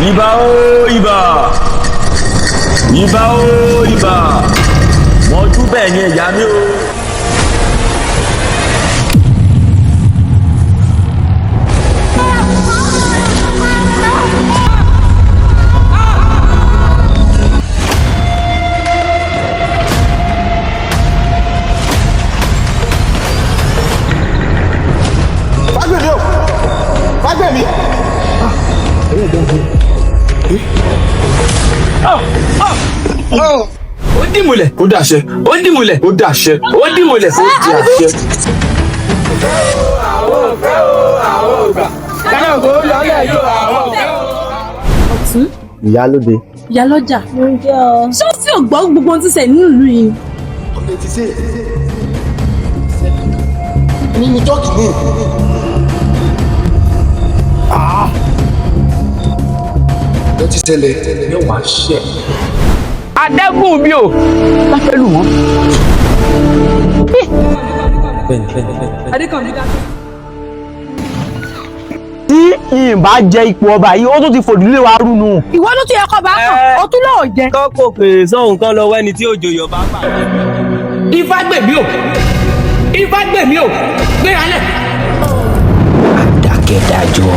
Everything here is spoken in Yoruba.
Ìbà o ìbà, ìbà o ìbà, mọ̀jú bẹ́ẹ̀ ni ẹ̀yà mi o. Fágbèmí o, Fágbèmí. Ó dìmùlẹ̀. Ó dàṣẹ. Ó dìmùlẹ̀. Ó dàṣẹ. Ó dìmùlẹ̀. Ó di àṣẹ. Ọ̀tún. Ìyálóde. Ìyálọ́jà. Ṣé ó sì ò gbọ́ gbogbo ohun tí ṣe nínú ìlú yìí? Nínú jọ́ọ̀kì ni. Ló ti ṣẹlẹ̀. Mẹ́wàá ṣẹ̀. Adẹ́gùn mi ò láfẹ́ lù wọ́n. Adékànbí dákẹ́. Tí ìyìn bá jẹ ipò ọba yìí, ó tún ti fòdúlé wa rúnu. Ìwọ ló tún yẹ kọ́ bá kàn, ó tún lóò jẹ. Kọ́kọ́ pèrè sọ́hun kan lọ wẹ́ni tí òjò yọ̀ bá bà. Ifá gbèmí o, Ifá gbèmí o, gbéra lẹ̀. Adákẹ́dájọ́.